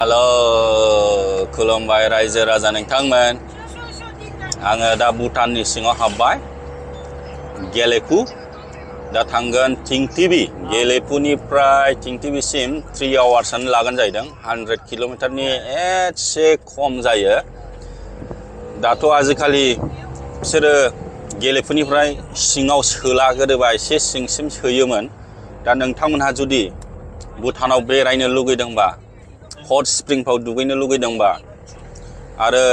Halo, खुलुमबाय रायजो राजा नोंथांमोन। आङो दा भुटाननि सिङाव हाबबाय। गेलेफु दा थांगोन थिंथिबि। गेलेफुनिफ्राय थिंथिबिसिम 3 आवार्सआनो लागोन जाहैदों। 100 किल'मिटारनि एसे खम जायो। दाथ' आजिखालि बिसोरो गेलेफुनिफ्राय सिङाव सोला, गोदोबा एसे सिंसिम सोयोमोन। दा नोंथांमोनहा जुदि भुटानाव बेरायनो लुगैदोंबा, हट स्प्रिंफ्राव दुगैनो लुगैदोंबा आरो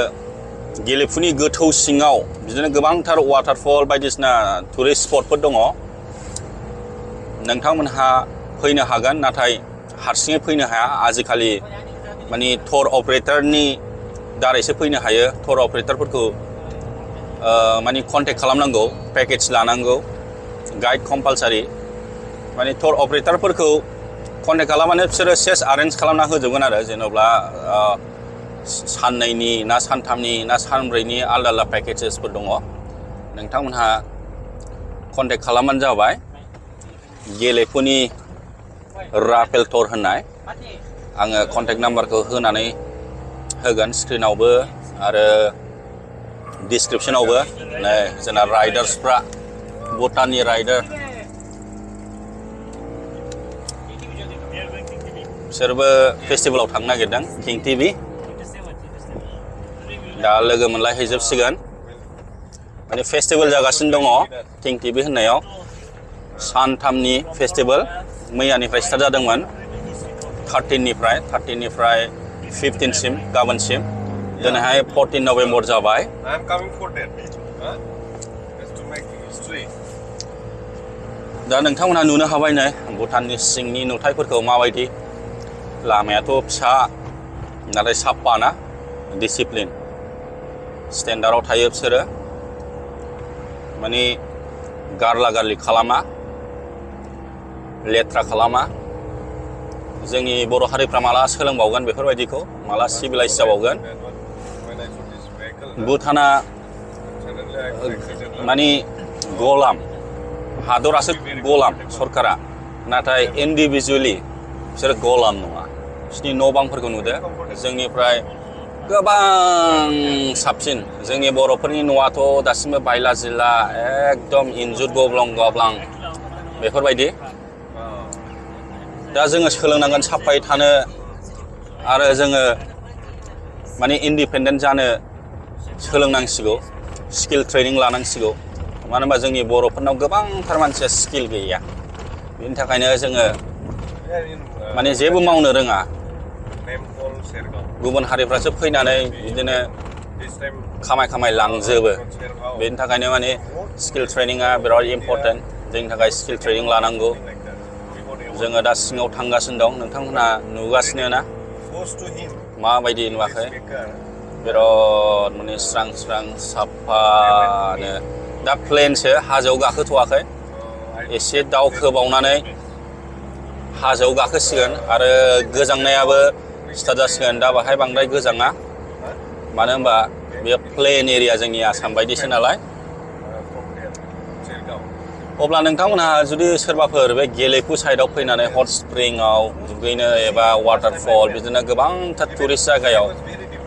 गेलेफुनि गोथौ सिङाव बिदिनो गोबांथार वाटारफल बायदिसिना टुरिस्ट स्पटफोर दङ। नोंथांमोनहा फैनो हागोन, नाथाय हारसिङै फैनो हाया। आजिखालि माने टुर अपारेटरनि दारैसो फैनो हायो। टुर अपारेटरफोरखौ माने कन्टेक्ट खालामनांगौ, पेकेज लानांगौ, गाइड कम्पालसारि। माने टुर अपारेटरफोरखौ कन्टेक्ट खालामनानै बिसोरो सेस आरेन्ज खालामना होजोबगोन आरो। जेन'ब्ला साननैनि ना सानथामनि ना सानब्रैनि आलदा आलदा पेकेजेसफोर दङ। नोंथांमोनहा कन्टेक्ट खालामबानो जाबाय। गेलेफुनि राफेल टुर होननाय। आङो कन्टेक्ट नाम्बारखौ होनानै होगोन स्क्रिनावबो आरो डिसक्रिपसनावबो। नै जोंना राइडार्सफ्रा, भुटाननि राइडार, बिसोरबो फेस्टिभेलाव थांनो नागिरदों थिंथिबि। दा लोगो मोनलायहैजोबसिगोन। माने फेस्टिभेल जागासिनो दङ थिंथिबि होननायाव। सानथामनि फेस्टिभेल मैयानिफ्राय स्टार्ट जादोंमोन। 13निफ्राय 15सिम, गाबोनसिम। दिनैहाय 14 नभेम्बर जाबाय। दा नोंथांमोनहा नुनो हाबाय नै भुटाननि सिंनि नुथायफोरखौ माबायदि। लामायाथ' फिसा, नाथाय साफा ना, डिसिप्लिन, स्टेन्डार्डआव थायो बिसोरो। माने गारला गारलि खालामा, लेथ्रा खालामा। जोंनि बर' हारिफ्रा माला सोलोंबावगोन बेफोरबायदिखौ, माला सिभिलाइज जाबावगोन। भुटाना माने गलाम, हादरासो गलाम सरकारा, नाथाय इन्डिभिजुवेलि बिसोर गलाम नङा। बिसोरनि न' बांफोरखौ नुदो, जोंनिफ्राय गोबां साबसिन। जोंनि बर'फोरनि न'आथ' दासिमबो बायला जिला, एकदम इन्जुर गब्लं गब्लां बेफोरबायदि। दा जोङो सोलोंनांगोन साफायै थानो, आरो जोङो माने इन्डिपेन्डेन्ट जानो सोलोंनांसिगौ, स्किल ट्रेनिं लानांसिगौ। मानो होनबा जोंनि बर'फोरनाव गोबांथार मानसिया स्किल गैया। बेनि थाखायनो जोङो माने जेबो मावनो रोङा। गुबुन हारिफ्रासो फैनानै बिदिनो खामाय लांजोबो। बेनि थाखायनो माने स्किल ट्रेनिङा बिराद इम्परटेन्ट। जोंनि थाखाय स्किल ट्रेनिं लानांगौ। जोङो दा सिङाव थांगासिनो दं। नोंथांमोनहा नुगासिनो ना माबायदि, नुवाखै? बिराद माने स्रां स्रां साफानो। दा प्लेनसो, हाजोआव गाखोथ'वाखै। एसे दावखोबावनानै हाजोआव गाखोसिगोन आरो गोजांनायाबो स्टार्ट जासिगोन। दा बाहाय बांद्राय गोजाङा, मानो होनबा बेयो प्लेन एरिया, जोंनि आसाम बायदिसो नालाय। अब्ला नोंथांमोनहा जुदि सोरबाफोर बे गेलेफु साइडआव फैनानै हट स्प्रिंआव दुगैनो एबा वाटारफल, बिदिनो गोबांथार टुरिस्ट जायगायाव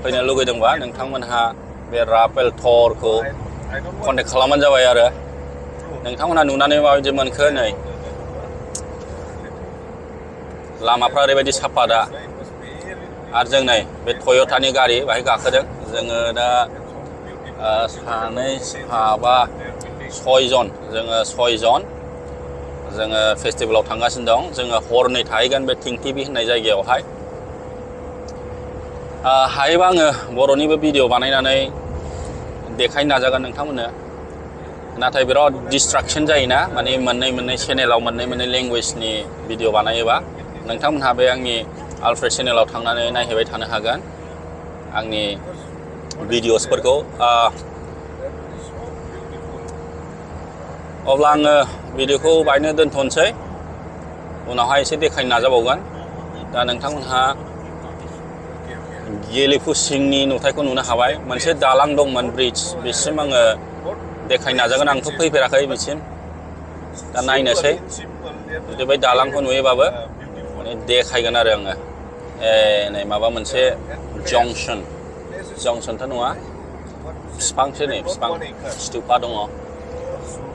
फैनो लुगैदोंबा, नोंथांमोनहा बे राफेल टुरखौ कन्टेक्ट खालामबानो जाबाय। आरो नोंथांमोनहा नुनानै माबायदि मोनखो? नै लामाफ्रा ओरैबायदि साफा दा। आरो जों नै बे टयटानि गारि बाहाय गाखोदों। जोङो दा सानै, साबा, 6 जन, जोङो 6 जन। जोङो फेस्टिभेलाव थांगासिनो दं। जोङो हरनै थाहैगोन बे थिंथिबि होननाय जायगायावहाय। हायोबा आङो बर'निबो भिडिअ बानायनानै देखायनो नाजागोन नोंथांमोननो। नाथाय बिराद डिस्ट्राक्सन जायोना, माने मोननै चेनेलाव मोननै लेंगुवेजनि भिडिअ बानायोबा। नोंथांमोनहा बे आंनि आलफ्रेड चेनेलाव थांनानै नायहैबाय थानो हागोन आंनि भिडिअसफोरखौ। अब्ला आङो भिडिअखौ बायनो दोनथ'नोसै, उनावहाय एसे देखायनो नाजाबावगोन। दा नोंथांमोनहा गेलेफु सिंनि नुथायखौ नुनो हाबाय। मोनसे दालां दंमोन, ब्रिज, बिसिम आङो देखायनो नाजागोन। आंथ' फैफेराखै बिसिम। दा नायनोसै, जुदि बै दालांखौ नुयोबाबो माने देखायगोन आरो आङो। नै माबा मोनसे जंसनथ' नङा बिफांसो नै बिफां स्टुपा दङ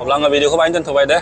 अब्ला आङो भिडिअखौ बाहायनो दोनथ'बाय दे